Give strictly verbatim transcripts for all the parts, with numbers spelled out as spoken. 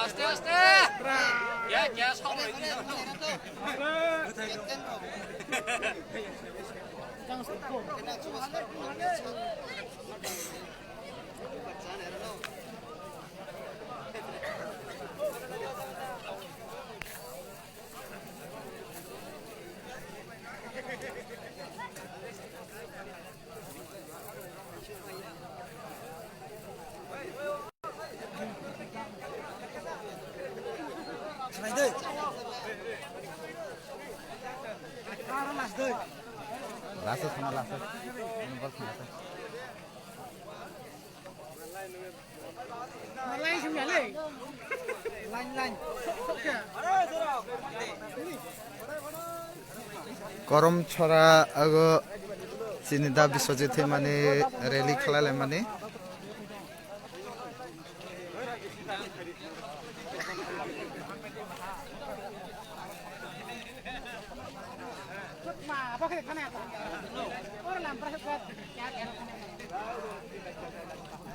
আস্তে আস্তে। ইয়া, গ্যাস খাওয়া হয়নি। Last sana last. Ini bol sana. Korom chora ago chini da Biswajit thwi mani rally khlai lai mani.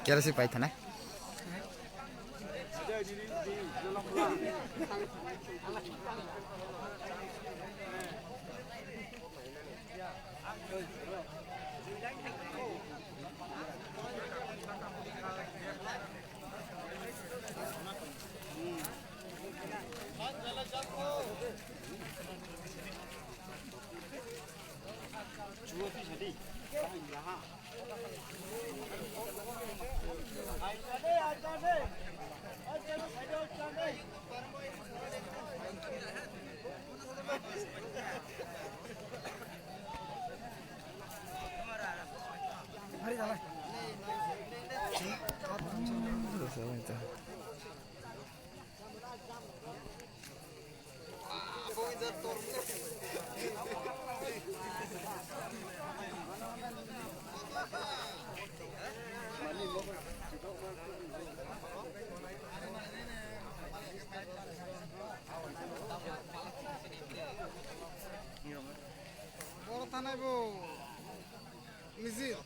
Kerasi pai thanai. Boro tanai bo. Mijil.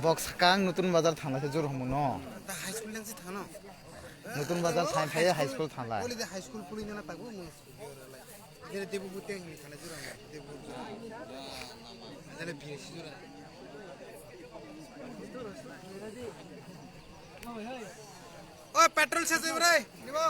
Bok sakang Nutun Bazar thanglaise jor homo no. Da high school nang si thano. Nutun Bazar thang phai high school thanglai. Oli de high school puli nana pagu mo. Jere debu bu teng ni thana jor homo. Debu jor. Jale bini si jor. O petrol se jebrai. Nibo.